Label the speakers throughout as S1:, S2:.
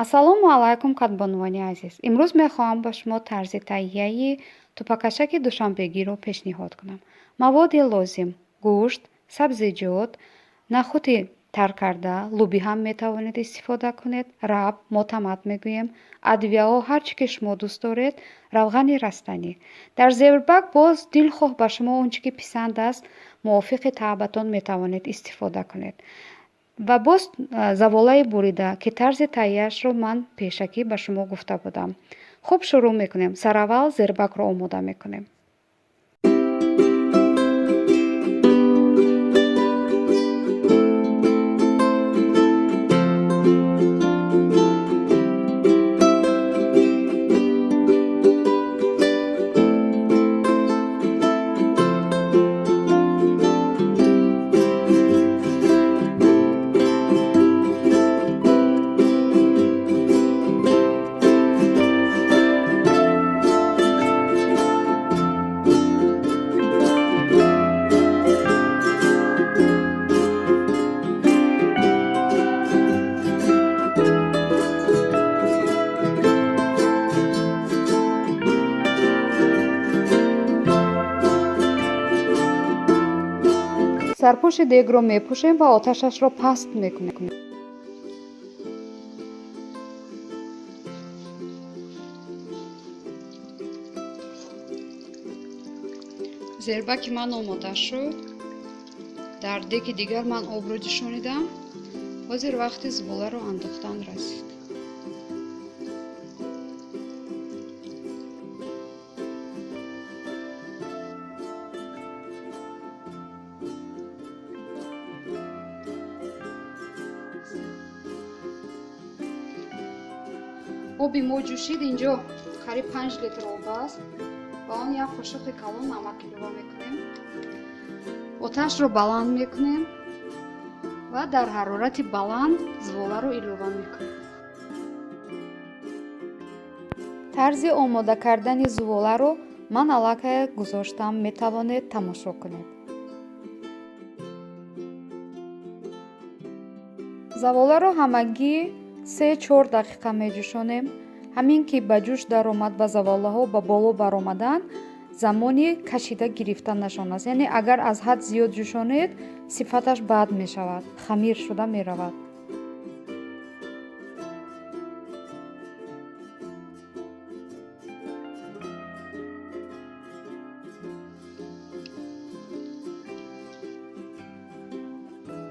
S1: Ассалому алайкум, кадбонувони азиз. Имрӯз мехоҳам ба шумо тарзи таҳияи тупакашаки душанбегиро пешниҳод кунам. Маводи лозим: гӯшт, сабзиҷот, нахӯди тар карда, лӯбӣ ҳам метавонед истифода кунед, раб, мо тамат мегӯем, адвияҳо, ҳар чӣ ки шумо дӯст доред, равғани растанӣ. Дар зербак боз дилхоҳ ба шумо он чӣ ки писанд аст, мувофиқи таъбатон метавонед истифода кунед. Ва боз заволаи бурида, ки тарзи таҳияшро ман пешакӣ ба шумо гуфта будам. Хуб, шурӯъ мекунем. Сараввал зербакро омода мекунем. Сарпӯши дегро мепӯшем ва оташашро паст мекунем. Зербаки ман омода шуд. Дар деги дигар ман обро ҷӯшонидам. Ҳозир вақти зуволаро андохтан расид. Оби мо ҷӯшид, инҷо қариб 5 литр об аст. Ба он як қошуқи калон намак илова мекунем. Оташро баланд мекунем ва дар ҳарорати баланд зуволаро илова мекунем. Тарзи омода кардани зуволаро ман аллакай гузоштам, метавонед тамошо кунед. Заволаро ҳамагӣ 3-4 дақиқа меҷӯшонем. Ҳамин ки ба ҷӯш даромад ва заволаҳо ба боло баромаданд, замони кашида гирифтанашон аст. Яъне агар аз ҳад зиёд ҷӯшонед, сифаташ бад мешавад, хамир шуда меравад.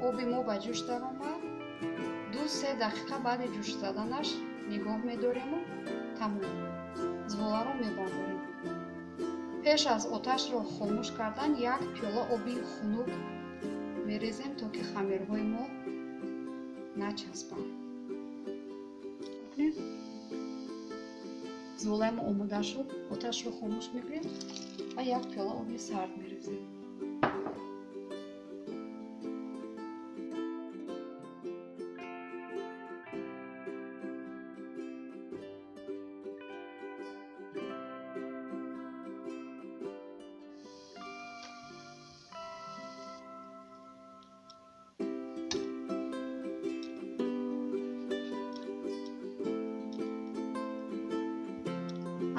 S1: Оби мо ба ҷӯш даромад. 2-3 дақиқа баъди ҷӯш заданаш нигоҳ медорему тамом. Зуволаро мебардорем. Пеш аз оташро хомӯш кардан як пиёла оби хунук мерезем, то ки хамирҳои мо начаспанд. Зуволаи мо омода шуд. Оташро хомӯш мекунем ва як пиёла оби сард мерезем.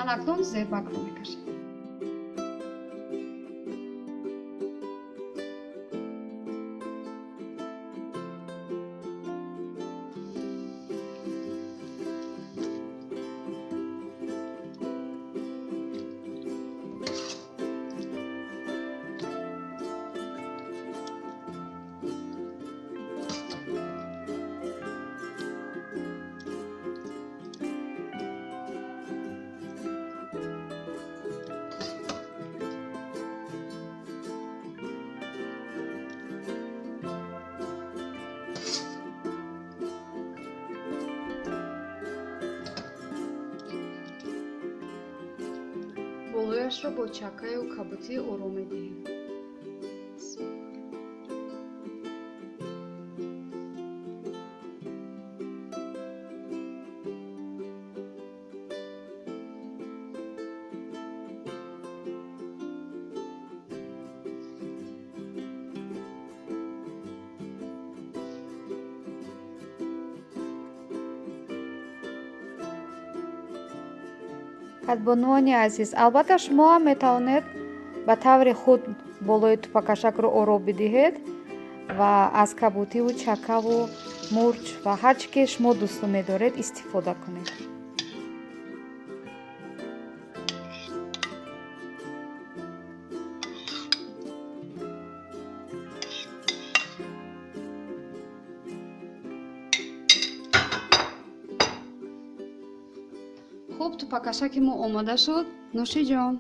S1: Анакнун зербакро мекашем. Болояшро бо чаккаю кабутӣ оро медиҳем. Кадбонуони азиз, албатта, шумо ҳам метавонед ба таври худ болои тупакашакро оро бидиҳед ва аз кабутиву чакаву мурч ва ҳар чӣ ки шумо дӯст медоред, истифода кунед. Хуб, тупакашаки мо омода шуд. Нӯши ҷон.